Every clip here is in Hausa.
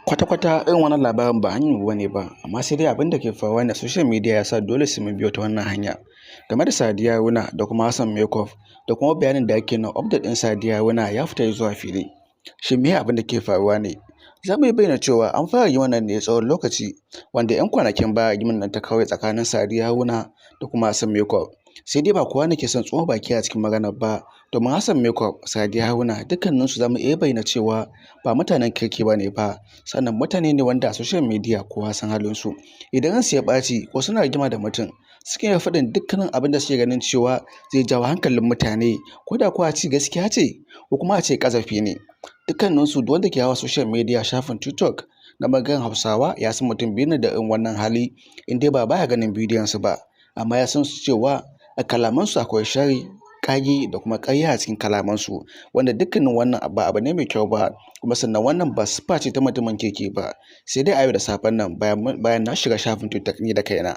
Kwata-kwata irin wannan labarin ba hanyar mu bane ba, amma sai dai abin da ke faruwa ne a social media ya sa dole sai mun biyo ta wannan hanya. Game da Sadiya Haruna da kuma Hassan Makeup da kuma bayanin da ake na update ɗin Sadiya Haruna ya fita zuwa fili. Shin meye abin da ke faruwa ne? Za mu iya bayyana cewa an fara rigimar nan ne tsawon lokaci, wanda 'yan kwanakin baya rigimar nan ta kaure tsakanin Sadiya Haruna da kuma Hassan Makeup. Sai dai ba kowa ne ke son tsoma baki a cikin maganar ba, domin Hassan Makeup, Sadiya Haruna, dukkaninsu za mu iya bayyana cewa ba mutanen kirki ba ne ba, sannan mutane ne wanda a social media kowa san halinsu. Idan ransu ya ɓaci ko suna rigima da mutum, sukan iya faɗin dukkanin abin da suke ganin cewa zai jawo hankalin mutane, ko da kuwa a ce gaskiya ce ko kuma a ce ƙazafi ne. Dukkaninsu, duk wanda ke hawa social media, shafin TikTok na ɓangaren Hausawa, ya san mutum biyu ne da irin wannan hali, in dai ba baya ganin bidiyon su ba, amma ya san su cewa a kalamansu akwai sharri, ƙage da kuma ƙarya a cikin kalamansu, wanda dukkanin wannan ba abu ne mai kyau ba, kuma sannan wannan ba siffa ce ta mutumin kirki ba. Sai dai a yau da safen nan, bayan na shiga shafin TikTok ni da kaina,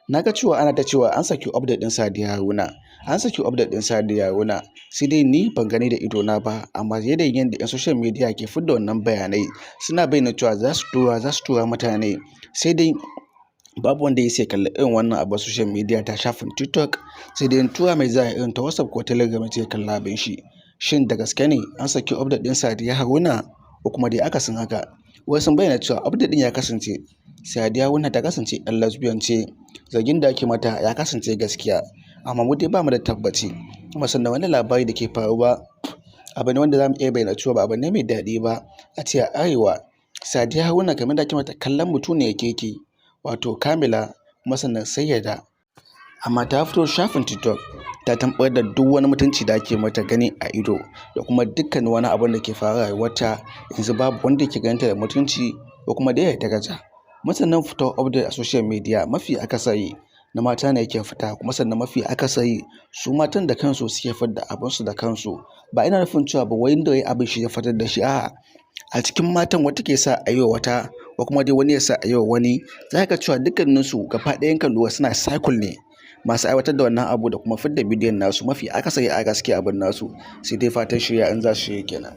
na ga cewa ana ta cewa an saki update ɗin Sadiya Haruna, an saki update ɗin Sadiya Haruna. Sai dai ni ban gani da idona ba, amma yanayin yadda 'yan social media ke fidda wannan bayanai, suna bayyana cewa za su tura mutane. Sai dai babu wanda ya isa ya kalli irin wannan abu a social media ta shafin TikTok, sai dai in tura mai za a irin ta WhatsApp ko Telegram ya kalla abin shi. Shin da gaske ne an saki update ɗin Sadiya Haruna ko kuma dai akasin haka? Wasu sun bayyana cewa update ɗin ya kasance Sadiya Haruna ta kasance 'yar lesbian ce, zargin da ake mata ya kasance gaskiya, amma mu dai ba mu da tabbaci. Kuma sannan wani labari da ke faruwa abu ne wanda za mu iya bayyana cewa ba abu ne mai daɗi ba a ce a Arewa Sadiya Haruna, kamar da ake mata kallon mutuniyar kirki, wato kamila, kuma sannan sayyada, amma ta fito shafin TikTok ta tambar da duk wani mutunci da ake mata gani a ido da kuma dukkan wani abun da ke faruwa rayuwarta. Yanzu babu wanda ke ganinta da mutunci ko kuma dai ya daraja. Kuma sannan fitar update a social media, mafi akasari na mata ne yake fita, kuma sannan mafi akasari su matan da kansu suke fidda abinsu da kansu. Ba ina nufin cewa ba wai wanda ya abin shi ya fitar da shi, a'a, a cikin matan wata ke sa a yi wa wata, ko kuma dai wani ya sa a yi wa wani. Za ka ga cewa dukkaninsu gaba ɗayan kan lura suna cycle ne masu aiwatar da wannan abu da kuma fidda bidiyon nasu. Mafi akasari a gaskiya abin nasu sai dai fatan shirya in za su shirya kenan.